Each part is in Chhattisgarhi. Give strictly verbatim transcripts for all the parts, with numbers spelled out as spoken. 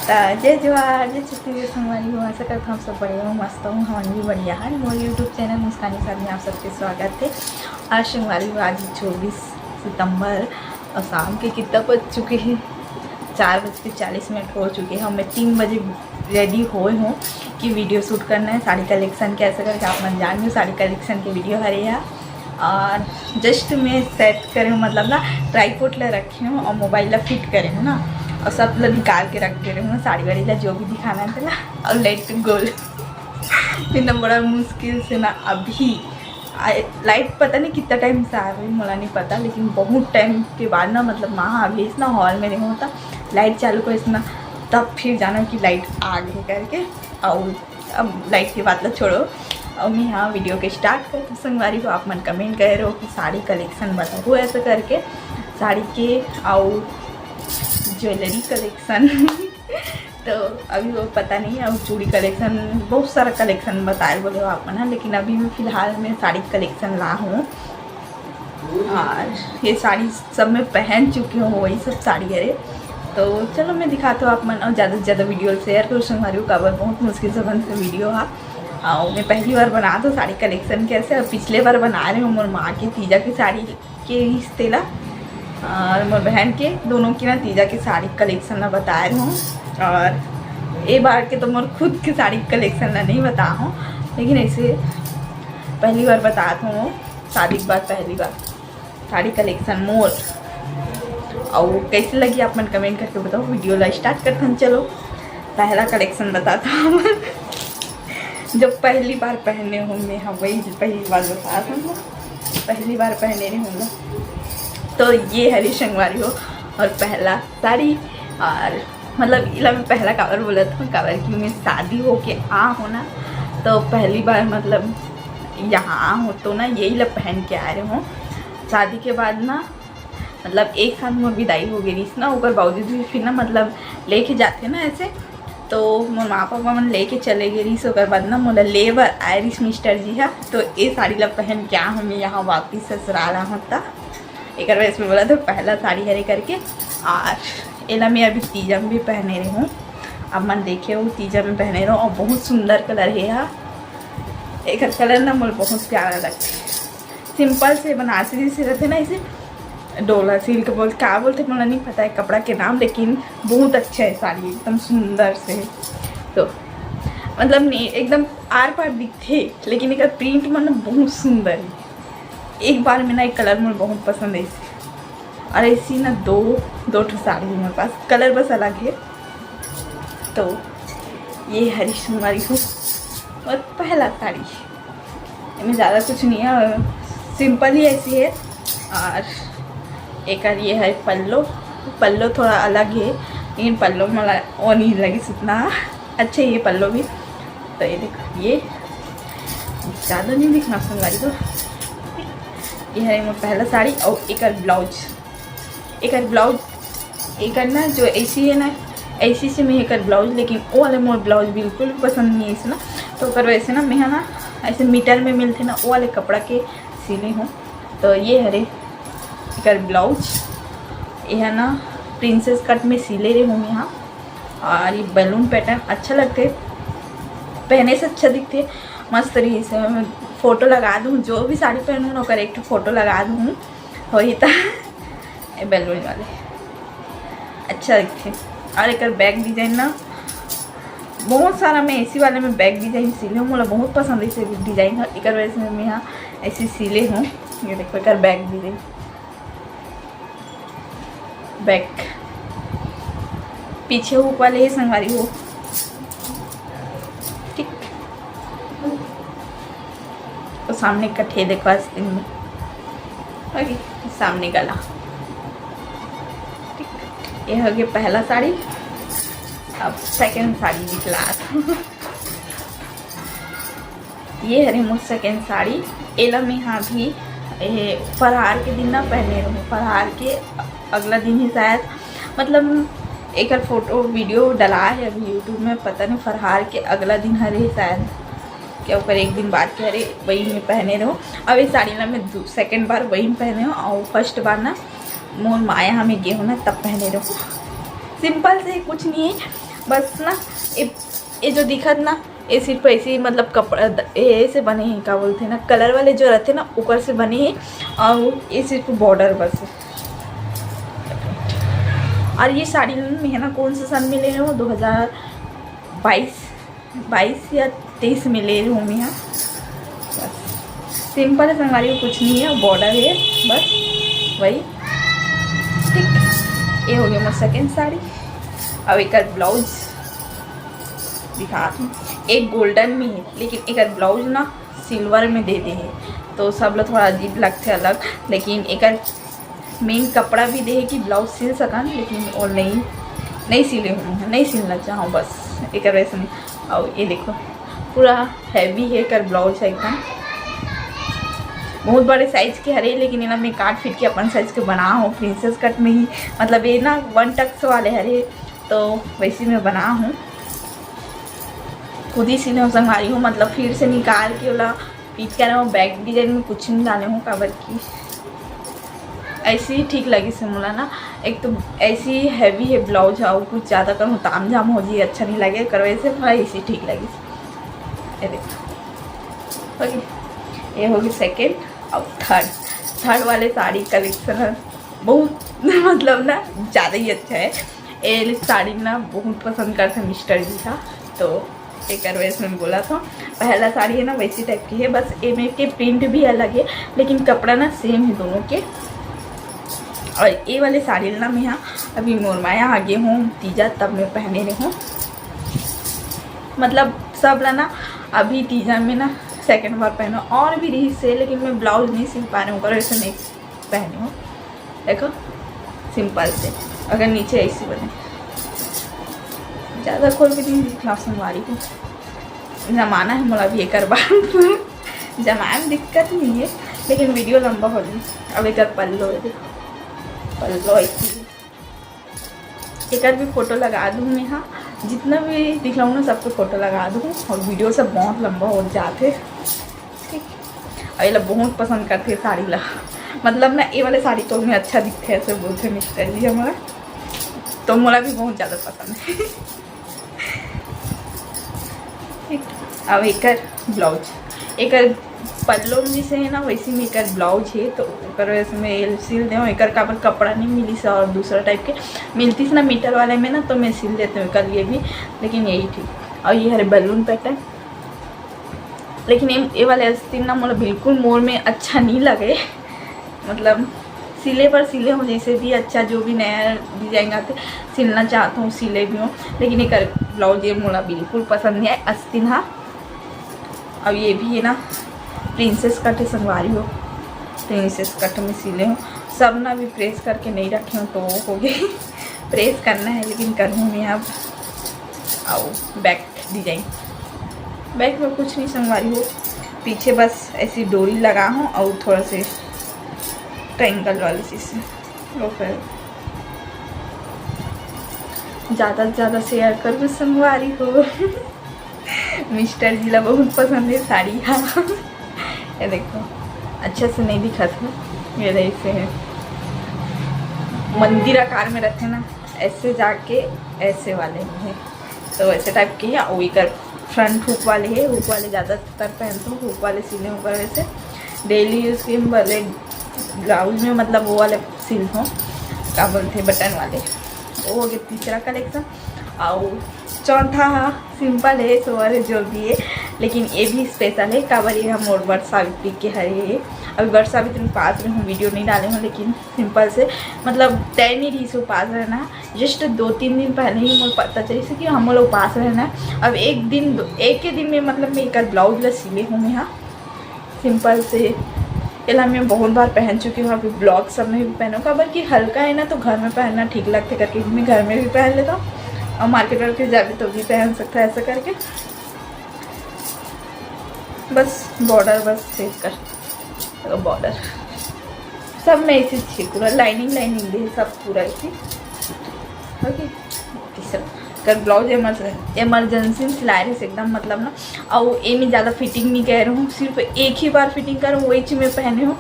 त जय जोहार, जय छत्तीसगढ़ संगवारी हो। आशा करत हव आप सब बढ़िया हो, मस्त हो। हमन भी बढ़िया हन। मोर YouTube चैनल मुस्कानी साथ में आप सबके स्वागत हे। आज संगवारी हो, आज चौबीस सितंबर और शाम के कितना बज चुके हैं, चार बज के चालीस मिनट हो चुके हैं। मैं तीन बजे रेडी होए हूँ कि वीडियो शूट करना है, साड़ी कलेक्शन कैसे करके आप मन जान लो। साड़ी कलेक्शन के वीडियो हरे या और जस्ट मैं सेट करे हूँ, मतलब ना ट्राईपोड ला रखे हूँ और मोबाइल ला फिट करे हूँ ना, और सब ला निकाल के रख दे रहे हूँ साड़ी वाड़ी ला, जो भी दिखाना है तेला। और लेट गोल फिर ना बड़ा मुश्किल से ना अभी लाइट पता नहीं कितना टाइम से आ रही, मोला नहीं पता, लेकिन बहुत टाइम के बाद ना, मतलब वहाँ अभी इस ना हॉल में नहीं होता, लाइट चालू को इस ना, तब फिर जाना कि लाइट आ गई करके। और अब लाइट की बात ला छोड़ो, अब मैं यहाँ वीडियो के स्टार्ट करती हूँ। संगवारी हो, आप मन कमेंट करे रहो कि साड़ी कलेक्शन बताओ ऐसा करके, साड़ी के और ज्वेलरी कलेक्शन तो अभी वो पता नहीं, और चूड़ी कलेक्शन, बहुत सारा कलेक्शन बताए बोले हो आप मन, लेकिन अभी मैं फिलहाल में साड़ी कलेक्शन ला हूँ। और ये साड़ी सब मैं पहन चुकी हूँ, वही सब साड़ी हरे। तो चलो मैं दिखाती हूँ आप मन, और ज़्यादा से ज़्यादा वीडियो शेयर करो संगवारी हो, काबर बहुत मुश्किल से बन से वीडियो हा। और मैं पहली बार बनात हूँ साड़ी कलेक्शन कैसे, और पिछले बार बना रही हूँ मोर माँ के तीजा की साड़ी के रिश्ते ला और मोर बहन के दोनों की ना तीजा के साड़ी कलेक्शन ला बताए रहे हूँ। और ए बार के तो मोर खुद के साड़ी कलेक्शन ला नहीं बता हूँ, लेकिन ऐसे पहली बार बतात हूँ, शादी के बाद पहली बार साड़ी कलेक्शन मोर। और कैसे लगी आप मन कमेंट करके बताओ। वीडियो ला स्टार्ट करथन, चलो पहला कलेक्शन बताता हूँ। जब पहली बार पहने हूँ मैं, हाँ वही पहली बार बतात हूँ, पहली बार पहने रहे हूँ ना। तो ये हरी संगवारी हो और पहला साड़ी, और मतलब इला मैं पहला काबर बोलत हूँ, काबर कि मैं शादी होके आ हूँ ना, तो पहली बार मतलब यहाँ आ हूँ तो ना यही ला पहन के आ रहे हूँ। शादी के बाद ना मतलब एक साथ मोर विदाई हो गई रहिस ना, ओकर बावजूद भी फिर ना मतलब लेके जाते ना ऐसे, तो मोर माँ पापा मन लेके चले गए रहिस। ओकर बाद ना मोला ले बर आए रहिस मिस्टर जी हा, तो ए साड़ी ला पहन के आ हूँ मैं यहाँ वापिस ससुराल आ हूँ। त एकर वजह से मैं बोला तो पहला साड़ी हरे करके। और एला मैं अभी तीजा में भी पहने रहे हूँ, आप मन देखे हो तीजा में पहने रहे हूँ, और बहुत सुंदर कलर है हा। एकर कलर ना मोला बहुत प्यारा लगता है। सिंपल से बनारसी जैसे रहते ना, ऐसे डोला सिल्क बोल, क्या बोलते मोला नहीं पता है कपड़ा के नाम, लेकिन बहुत अच्छा है साड़ी, एकदम सुंदर से है। तो मतलब नहीं, एकदम आर पार दिखते, लेकिन एकर प्रिंट मन बहुत सुंदर है। एक बार में ना एक कलर मोला बहुत पसंद है इसे, और ऐसी ना दो दो ठो साड़ी है मेरे पास, कलर बस अलग है। तो ये हरी संगवारी हो और पहला साड़ी, इनमें ज़्यादा कुछ नहीं है, सिंपल ही ऐसी है। और एक और ये है पल्लो, पल्लो थोड़ा अलग है, लेकिन पल्लो मला वो नहीं लगी उतना अच्छा, ये पल्लो भी। तो ये देखो, ये ज़्यादा नहीं दिखना संगवारी तो। ये है मोर पहला साड़ी और एकर ब्लाउज, एकर ब्लाउज, एकर ना जो ऐसी है ना, ऐसी से मैं एकर ब्लाउज, लेकिन वो वाले मोर ब्लाउज बिल्कुल भी पसंद नहीं है इसे ना, तो ओकर वजह से ना मैं है ना ऐसे मीटर में मिलते ना, वो वाले कपड़ा के सिले हूँ। तो ये हरे एकर ब्लाउज, ये है ना प्रिंसेस कट में सिले रहे हूँ यहाँ। और ये बैलून पैटर्न अच्छा लगते, पहने से अच्छा दिखते, मस्त रही से। मैं फोटो लगा दूँ, जो भी साड़ी पहनूँ ना ओकर एक ठो फोटो लगा दूँ, वही था। ये बैलून वाले अच्छा दिखते। और एकर बैक डिजाइन ना बहुत सारा मैं इसी वाले में बैक डिजाइन सिले हूँ, मोला बहुत पसंद है इसे डिजाइन है, एकर वजह से मैं यहाँ ऐसे सिले हूँ। ये देखो एकर बैक डिजाइन, बैक पीछे हुक वाले ही संगवारी हो, ठीक। तो सामने कठे देखो आस्तीन में, ओके, सामने गला, ठीक। ये हो गया पहला साड़ी। अब सेकंड साड़ी निकला। ये हरे मोर सेकंड साड़ी। एला मैं हाँ भी ए, फरहार के दिन ना पहने रहूँ, फरहार के अगला दिन ही शायद, मतलब एकर फोटो वीडियो डला है अभी यूट्यूब में, पता नहीं फरहार के अगला दिन हरे शायद, क्या ओकर एक दिन बाद के हरे, वही में पहने रहूँ। अब ये साड़ी ना मैं सेकंड बार वही में पहने हूँ, और फर्स्ट बार ना मोर माँ यहाँ में गे हूँ ना, तब पहने रहूँ। सिंपल से कुछ नहीं है, बस ना, ये, ये जो दिखत ना, ये सिर्फ ऐसे ही, मतलब, कपड़ा द-, ये से बने हैं, का बोलते हैं ना, कलर वाले जो रहते ना, ऊपर से बने हैं। और ये सिर्फ बॉर्डर बस है। और ये साड़ी में है ना, कौन से सन में ले रहे हो, दो हज़ार बाईस, बाईस या तेईस में ले रही हूँ मैं यहाँ। बस सिंपल है संगवारी, कुछ नहीं है, बॉर्डर है बस वही। ठीक, ये हो गया मोर सेकेंड साड़ी। अब एक ब्लाउज दिखात हूँ, एक गोल्डन में है, लेकिन एक ब्लाउज ना सिल्वर में दे दे है, तो सब लोग थोड़ा अजीब लगते अलग, लेकिन एक मेन कपड़ा भी दे है कि ब्लाउज सिल सकन, लेकिन वो नहीं, नहीं सिले हूँ, नहीं सिलना चाहूँ बस एक वैसे में। और ये देखो, पूरा हैवी है कर ब्लाउज है एकदम। बहुत बड़े साइज के हरे, लेकिन एला मैं काट फिट के अपन साइज के बना हूँ, प्रिंसेस कट में ही, मतलब ये ना वन टक्स वाले हरे, तो वैसे मैं बना हूँ, खुद ही सिले हूँ संगवारी हो, मतलब फिर से निकाल के ओला फिट करे हूँ, बैक डिजाइन में कुछ नहीं डाले हूँ, काबर की ऐसे ही ठीक लगिस हे मोला ना। एक तो ऐसे ही हैवी है ब्लाउज, और कुछ ज़्यादा करूँ ताम झाम हो जी, अच्छा नहीं लगे, कर वैसे थोड़ा ऐसे ही ठीक लगिस। ये देखो, ओके, ये होगी सेकेंड। अब थर्ड, थर्ड वाले साड़ी कलेक्शन है बहुत मतलब ना ज़्यादा ही अच्छा है। ये साड़ी ना बहुत पसंद करते मिस्टर जी का, तो एकर वजह से मैं बोला था। पहला साड़ी है ना वैसी टाइप की है, बस एमे के प्रिंट भी अलग है, लेकिन कपड़ा ना सेम है दोनों के। और ये वाले साड़ी ला मैं यहाँ अभी मोर माया आगे हूँ तीजा, तब मैं पहने रहे हूँ। मतलब सब ला ना अभी तीजा में ना सेकंड बार पहनो, और भी रही से, लेकिन मैं ब्लाउज नहीं सिल पा रही हूँ, करो ऐसे नहीं पहनी हूँ। देखो सिंपल से, अगर नीचे ऐसी बने, ज़्यादा खोल के नहीं दिखला संगवारी को, जमाना है मोला भी एकर बार। जमाए में दिक्कत नहीं है, लेकिन वीडियो लंबा हो जाए। अब एकर पल्लो है, देखो पल्लो ऐसी। एकर भी फोटो लगा दूँ मैं, हाँ, जितना भी दिखलाऊँ ना सबको फोटो लगा दूँ, और वीडियो सब बहुत लंबा हो जाते। ठीक, और ये लोग बहुत पसंद करते हैं साड़ी ला, मतलब ना ये वाले साड़ी तो मैं अच्छा दिखते हैं, ऐसे बोलते हैं मिस्टर जी हमारा, तो मोला भी बहुत ज़्यादा पसंद है। ठीक, अब एकर ब्लाउज, एकर पल्लो में जैसे है ना, वैसे में एकर ब्लाउज है, तो ओकर वजह से मैं ये सिल दे हूँ। एकर काबर कपड़ा नहीं मिली से, और दूसरा टाइप के मिलती से ना मीटर वाले में ना, तो मैं सिल देते हूँ एकर लिए भी, लेकिन यही ठीक। और ये हरे बलून पैटर्न, लेकिन ये, ये वाले आस्तीन ना मोला बिल्कुल मोर में अच्छा नहीं लगे, मतलब सिले पर सिले हूँ, जैसे भी अच्छा जो भी नया डिजाइन आते सिलना चाहता हूँ, सिले भी हूँ, लेकिन एकर ब्लाउज ये मोला बिल्कुल पसंद नहीं आए आस्तीन। हाँ, अब ये भी है ना प्रिंसेस कट है संगवारी हो, प्रिंसेस कट में सिले हूँ। सब ना अभी प्रेस करके नहीं रखे हूँ, तो हो गई। प्रेस करना है, लेकिन करूँगी मैं अब। आओ, बैक डिजाइन, बैक में कुछ नहीं संगवारी हो, पीछे बस ऐसी डोरी लगा हूँ और थोड़ा से ट्रायंगल वाली चीज़ से, वो फिर ज़्यादा से ज़्यादा शेयर करूँ संगवारी हो। मिस्टर जी ला बहुत पसंद है साड़ी। हाँ, ये देखो, अच्छा से नहीं दिखत है, ये ऐसे है, मंदिर आकार में रहते ना, ऐसे जाके ऐसे वाले में है, तो ऐसे टाइप के है। और एकर फ्रंट हुक वाले है, हुक वाले ज़्यादातर पहनते हो, हुक वाले सिले हो, वैसे डेली यूज़ के वाले ब्लाउज में, मतलब वो वाले सिल हो, का बोलते हैं, बटन वाले। वो हो गए तीसरा कलेक्शन। और चौथा हा सिंपल है, सोवर है, जो भी है, लेकिन ये भी स्पेशल है। काबर ये हम और वट सावित्री के हरे है। अभी वट सावित्री पास में हूँ, वीडियो नहीं डाले हूँ, लेकिन सिंपल से, मतलब तय नहीं रही सो पास रहना, जस्ट दो तीन दिन पहले ही मोर पता चली से कि हम लोग पास रहना है। अब एक दिन, एक के दिन में, मतलब मैं एक ब्लाउज ला सिले हूँ मैं, हाँ, सिंपल से। एला मैं बहुत बार पहन चुकी हूँ, अभी ब्लॉग सब में भी पहनूँ, काबर कि हल्का है ना, तो घर में पहनना ठीक लगते करके मैं घर में भी पहन लेता हूँ और मार्केट वार्केट जाते तो भी पहन सकता है ऐसा करके। बस बॉर्डर बस सेव कर, बॉर्डर सब में ऐसी थी, पूरा लाइनिंग लाइनिंग भी सब पूरा ऐसी। ओके, ओके सर, कर ब्लाउज इमरजेंसी सिलाए रहे एकदम, मतलब ना, और एमे ज़्यादा फिटिंग नहीं कह रही हूँ, सिर्फ एक ही बार फिटिंग करूँ, वही चीज मैं पहने हूँ।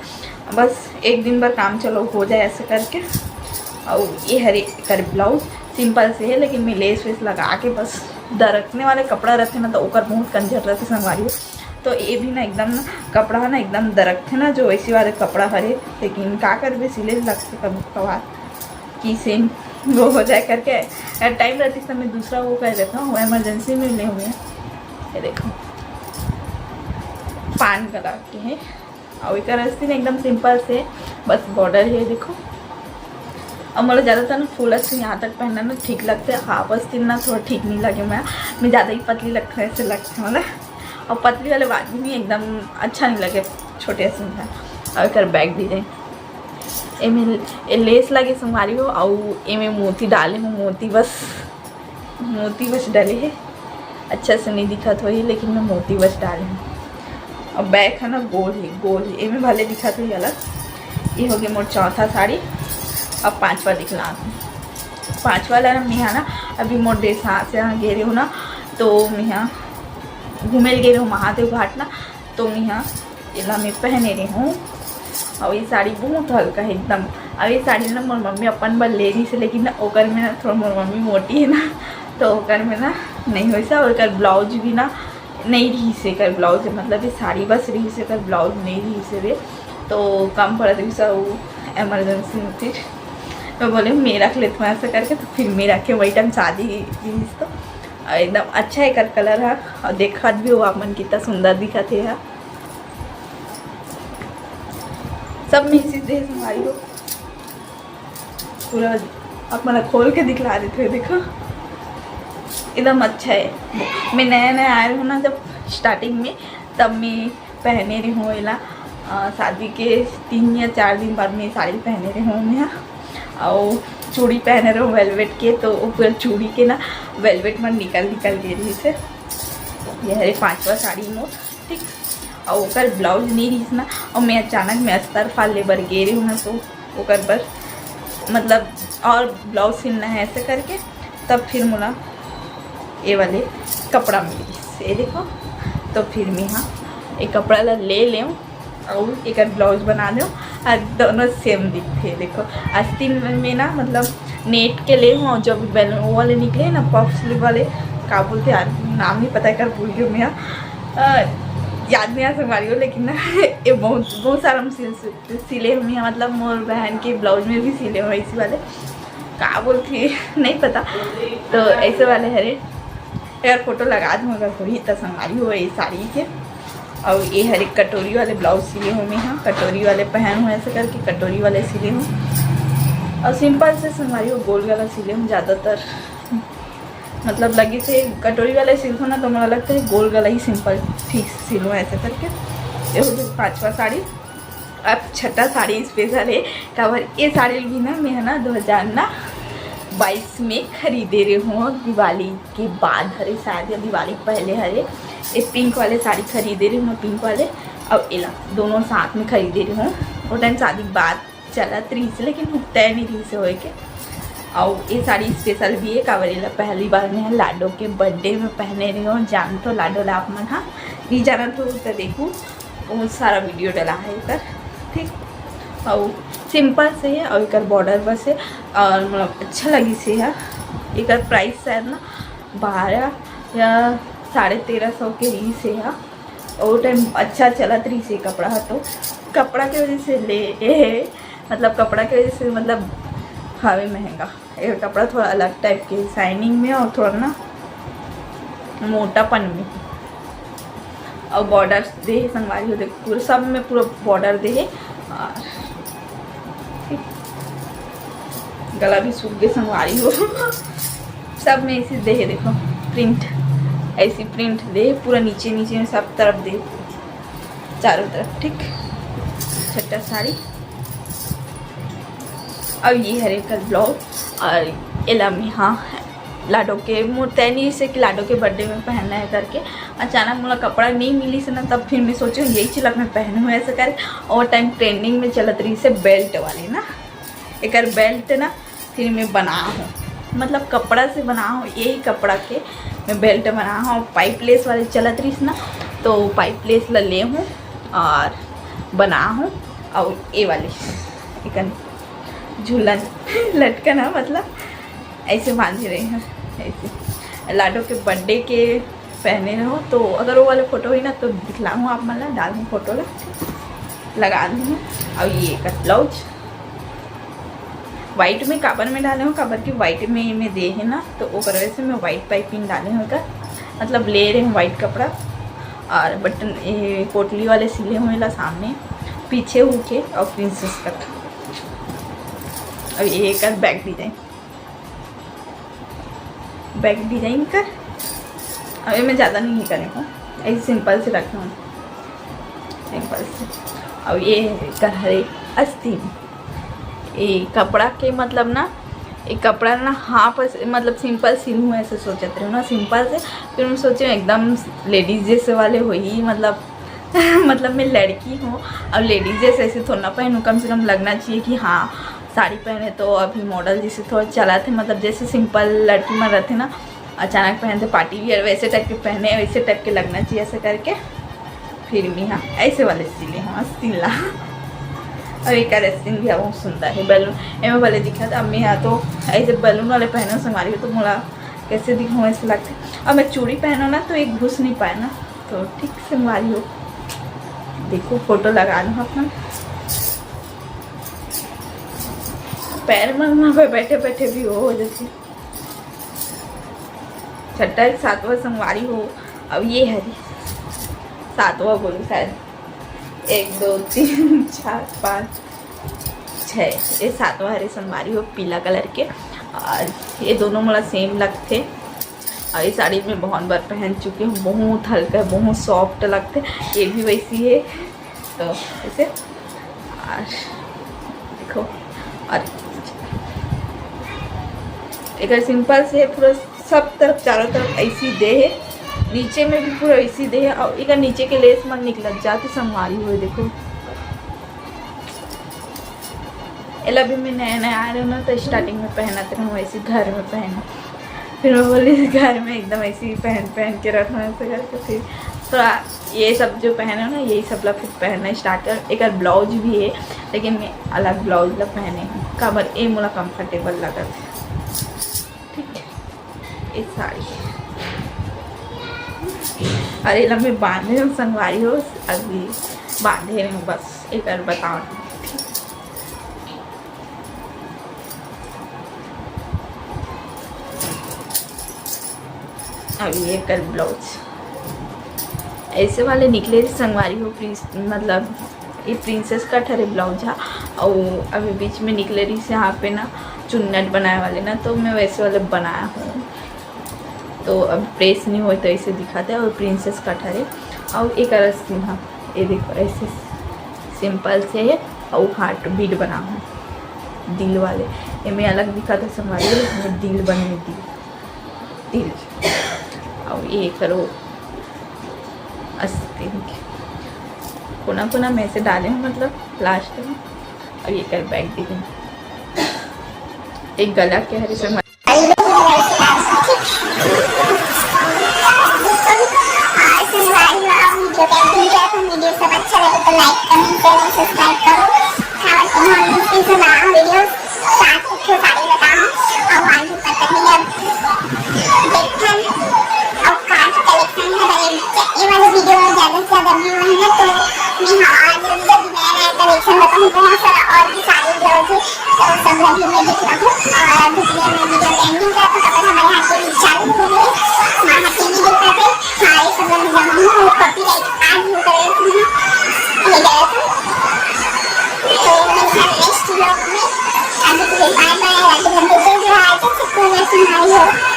बस एक दिन भर काम चलो हो जाए ऐसे करके। और ये हरे कर ब्लाउज सिंपल से हे, लेकिन मैं लेस वेस लगा के बस दरकने वाले कपड़ा रहिथे ना, तो ओकर बहुत कंझट रहिथे संगवारी हो। तो ये भी ना एकदम ना कपड़ा ना एकदम दरकथे ना, जो वैसी वाले कपड़ा हरे, लेकिन का करबे, सिले लगथे कभी कभार कि सेम वो हो जाए करके। टाइम रहती तो मैं दूसरा वो कर देता हूँ, इमरजेंसी में ले हुए हैं। ये देखो, पान कलर के है और एकर आस्तीन एकदम सिंपल से, बस बॉर्डर है, देखो। अब मतलब ज़्यादातर ना फुल आस्तीन यहाँ तक पहनना ना ठीक लगथे, हाफ आस्तीन ना थोड़ा ठीक नहीं लगे। मैं मैं ज़्यादा ही पतली लगथे, ऐसे लगथे मतलब। और पतली वाले बाजू भी एकदम अच्छा नहीं लगे छोटे आस्तीन का। और एकर बैक डिजाइन, एमे ए लेस लगे संगवारी हो, और एमे मोती डाले हूँ, मोती बस, मोती बस डाले है। अच्छा से नहीं दिखत होही, लेकिन मैं मोती बस डाले हूँ। अब बैक है ना गोल है, गोल है, एमे भले दिखत होही अलग। ये हो गया मोर चौथा साड़ी। अब पांचवा दिखला हूँ। पांचवा ला ना मैं ना अभी मोर देश से यहाँ गे रही हूँ ना, तो मैं यहाँ घूमे ल गे रही हूँ महादेव घाट ना, तो मैं यहाँ एला मैं पहने रही हूँ। और ये साड़ी बहुत हल्का है एकदम। और ये साड़ी ना मोर मम्मी अपन बर ले रही से, लेकिन ना ओकर में ना थोड़ा मोर मम्मी मोटी है ना, तो ओकर में ना नहीं होइस। और एकर ब्लाउज भी ना नहीं रही से, एकर ब्लाउज मतलब ये साड़ी बस रही से, एकर ब्लाउज नहीं रही से रे, तो कम पड़त रही से, वो इमरजेंसी में फिर मैं बोले मैं रख लेती हूँ ऐसा करके, तो फिर मैं रखे वही टाइम शादी रही तो। और एकदम अच्छा एकर कलर है, और देखत भी हो आप मन कितना सुंदर दिखत है। सब में इसी देश में आई हो, पूरा आप मन खोल के दिखला देते हो। देखो एकदम अच्छा है। मैं नया नया आए हूँ ना जब स्टार्टिंग में, तब मैं पहने रही हूँ एला। अ, शादी के तीन या चार दिन बाद मैं साड़ी पहने रही हूँ मैं। और चूड़ी पहने रही हूँ वेलवेट के, तो वो पूरा चूड़ी के ना वेलवेट मन निकल निकल गे रही से। ये हरे पांचवा साड़ी मोर, ठीक। और ओकर ब्लाउज नहीं रहीस ना, और मैं अचानक में अस्तर फाल ले बर गे रही हूँ ना, तो ओकर बर मतलब और ब्लाउज सिलना है ऐसे करके, तब फिर मोला ये वाले कपड़ा मिलिस, ये देखो। तो फिर मैं हाँ ये कपड़ा ला ले लेऊँ और एकर ब्लाउज बना देऊँ, और दोनों सेम दिखथे। देखो आस्तीन में ना मतलब नेट के ले हूँ, और जो भी बैलून वो वाले निकले ना पफ स्लीव वाले, का बोलते यार, नाम नहीं पता कर भूल गई मैं। अ, याद नहीं आ संगवारी हो, लेकिन ना ये बहुत बहुत सारा हम सिल सिले हूँ मैं, मतलब मोर बहन के ब्लाउज में भी सिले हूँ इसी वाले, का बोलते नहीं पता। तो ऐसे वाले हरे अगर फोटो लगा दूँ अगर होही तो संगवारी हो ये साड़ी के। और ये हर एक कटोरी वाले ब्लाउज सिले हूँ मैं, हाँ कटोरी वाले पहन हूँ ऐसे करके कटोरी वाले सिले हूँ। और सिंपल से संगवारी हो गोल गला सिले हूँ ज़्यादातर, मतलब लगे से कटोरी वाले सिलथों ना तो मोला लगता है गोल गला ही सिंपल ठीक सिलूँ ऐसे करके। ये हो गया पांचवा साड़ी। अब छठा साड़ी स्पेशल है, काबर ये साड़ी भी ना मैं है ना दो हज़ार ना बाईस में खरीदे रहे हूँ, दिवाली के बाद हरे शायद या दिवाली के पहले हरे। ये पिंक वाले साड़ी खरीदे रहे हूँ, पिंक वाले। अब एला दोनों साथ में खरीदे रहे हूँ। वो टाइम शादी के बाद चलत रहीस, लेकिन तय नहीं रहीस होए के। और ये साड़ी स्पेशल भी है, काबर एला पहली बार मैं लाडो के बर्थडे में पहने रही हूँ। जानथो लाडो ला आप मन, हाँ नहीं जानत हो तो देखो, बहुत सारा वीडियो डला है एकर, ठीक। और सिंपल से है और एकर बॉर्डर बस है और मतलब अच्छा लगी से है। एकर प्राइस शायद ना बारह या साढ़े तेरह सौ के रही से है। और टाइम अच्छा चलत रही से कपड़ा ह, तो कपड़ा के वजह से ले, मतलब कपड़ा के वजह से मतलब हवे महंगा। ये कपड़ा थोड़ा अलग टाइप के, शाइनिंग में और थोड़ा ना मोटापन में। और बॉर्डर दे हे संगवारी हो, देख पूरा सब में पूरा बॉर्डर दे हे। और गला भी सूख गए संगवारी हो। सब में ऐसे दे हे, देखो प्रिंट, ऐसी प्रिंट दे हे, पूरा नीचे नीचे में सब तरफ दे हे, चारों तरफ, ठीक। छठा साड़ी। अब ये हरे एकर ब्लाउज और एला में हाँ लाडो के मोर तय नहीं से कि लाडो के बर्थडे में पहनना है करके। अचानक मोला कपड़ा नहीं मिली से ना, तब फिर मैं सोचूँ यही चीज मैं पहनूँ ऐसे कर। और टाइम ट्रेंडिंग में चलत रही से बेल्ट वाली ना, एकर बेल्ट ना फिर मैं बना हूँ, मतलब कपड़ा से बना हूँ, यही कपड़ा के मैं बेल्ट बना हूँ। पाइप लेस वाले चलत रहीस ना, तो पाइप लेस ला ले हूँ और बना हूँ। और ये वाली एकन झूलन लटकन है, मतलब ऐसे बांधे रहे हैं, ऐसे लाडो के बर्थडे के पहने हो, तो अगर वो वाले फोटो हुई ना तो दिखलाऊँ आप मन ला, डालूँ फोटो ला, लगा दूँ। और ये एकर ब्लाउज व्हाइट में काबर में डाले हूँ, काबर कि व्हाइट में में दे है ना, तो ओकर वजह से मैं व्हाइट पाइपिंग डाले हूँ एकर, मतलब ले रहे हूँ व्हाइट कपड़ा। और बटन ये पोटली वाले सिले हुए ला सामने पीछे होके और प्रिंसेस कट। अब ये एकर बैक डिजाइन, बैक डिजाइन कर। अब ये मैं ज़्यादा नहीं करेंगे, ऐसे सिंपल से रखना हूँ, सिंपल से। अब ये कर हरे अस्तीन, ये कपड़ा के मतलब ना, ये कपड़ा ना हाफ ऐसे, मतलब सिंपल सिलूँ ऐसे सोचत रहे ना, सिंपल से। फिर मैं सोचे एकदम लेडीज जैसे वाले होही, मतलब मतलब मैं लड़की हूँ, अब लेडीज जैसे ऐसे थोड़ा ना पहनूँ, कम से कम लगना चाहिए कि हाँ साड़ी पहने तो अभी मॉडल जैसे थोड़ा चला थे, मतलब जैसे सिंपल लड़की मन रहते ना, अचानक पहनते पार्टी वियर वैसे टाइप के पहने, वैसे टाइप के लगना चाहिए ऐसे करके। फिर मैं हाँ ऐसे वाले सिले हाँ सिला। और एक आस्तीन भी बहुत सुंदर है, बैलून एमे वाले दिखा था। अब मैं यहाँ तो ऐसे बैलून वाले पहने संगवारी हो, तो मोला कैसे दिखूँ ऐसे लगते। अब मैं चूड़ी पहनो ना तो एक घुस नहीं पाए ना, तो ठीक संगवारी हो। देखो फोटो लगा लो अपना, पैर में वहाँ पे बैठे बैठे भी वो हो जाती। छठा एक सातवां संगवारी हो। अब ये हरे सातवां बोलूँ शायद, एक दो तीन चार पाँच छः, ये सातवां हरे संगवारी हो पीला कलर के। और ये दोनों मोला सेम लगथे। और ये साड़ी मैं बहुत बार पहन चुकी हूँ, बहुत हल्का है, बहुत सॉफ्ट लगथे। ये भी वैसी है, तो ऐसे और देखो, और एकर सिंपल से पूरा सब तरफ, चारों तरफ ऐसी दे है, नीचे में भी पूरा ऐसी दे है। और एकर नीचे के लेस मन निकलत जात हे संगवारी हो। देखो, एला भी मैं नया नया आ रहे हूँ ना, तो स्टार्टिंग में पहनत रहूँ ऐसे घर में पहन, फिर मैं बोली घर में एकदम ऐसे ही पहन पहन के रखना ऐसे करके। फिर थोड़ा ये सब जो पहने हो ना, यही सब ला फिर पहनना स्टार्ट कर। एकर ब्लाउज भी है, लेकिन मैं अलग ब्लाउज ला पहने हूँ, काबर ये मोला कंफर्टेबल लगत है। ठीक है, ये साड़ी, अरे एला मैं बांधे हूँ संगवारी हो, अभी बांधे हूँ बस, एकर बताओ। अब ये कर ब्लाउज ऐसे वाले निकले रही संगवारी हो, प्लीज, मतलब ये प्रिंसेस कट हरे ब्लाउज हा। और अभी बीच में निकले रही से यहाँ पे ना चुन्नट बनाए वाले ना, तो मैं वैसे वाले बनाया हूँ, तो अब प्रेस नहीं होए तो ऐसे दिखाते हैं। और प्रिंसेस कट हरे और एक अरस हाँ, ये देखो ऐसे सिंपल से है। और हार्ट बीट बना हूँ दिल वाले, ये मैं अलग दिखाते संगवारी हो, मैं दिल बने दी। दिल। अब ये करो अस्तीन के कोना कोना में से डाले हूँ, मतलब लास्ट में। अब ये कर बैक दी हूँ। एक गला के हरे से और संगवारी हो, आप वीडियो कैसे लगे? अगर वीडियो सब अच्छा लगे तो लाइक, कमेंट, शेयर और सब्सक्राइब करो। और हम इस नया वीडियो साथ एक ठो साड़ी बताओ और आज ऊपर तक मिले। देखन और कार्ड कलेक्शन है, ये वाले वीडियो में ज़्यादा से ज़्यादा view है तो मैं हाँ आज जल्दी जल्दी नया नया कलेक्शन बताऊँ, बहुत सारा और भी साड़ी ब्लाउज है। तो संगवारी हो मैं दिख रहा हूँ और वीडियो में वीडियो एंडिंग का तो अगर हमारे हाथ के चालू हो गए, माँ हाथ के भी दिख रहे थे, हाँ ये सब लोग जमा हूँ और कॉपीराइट आज हो गए, ये गए थे। तो मिलते हैं नेक्स्ट व्लॉग में, अभी के लिए बाय बाय, राधे राधे, जय जय, जय श्री कृष्ण, संगवारी हो।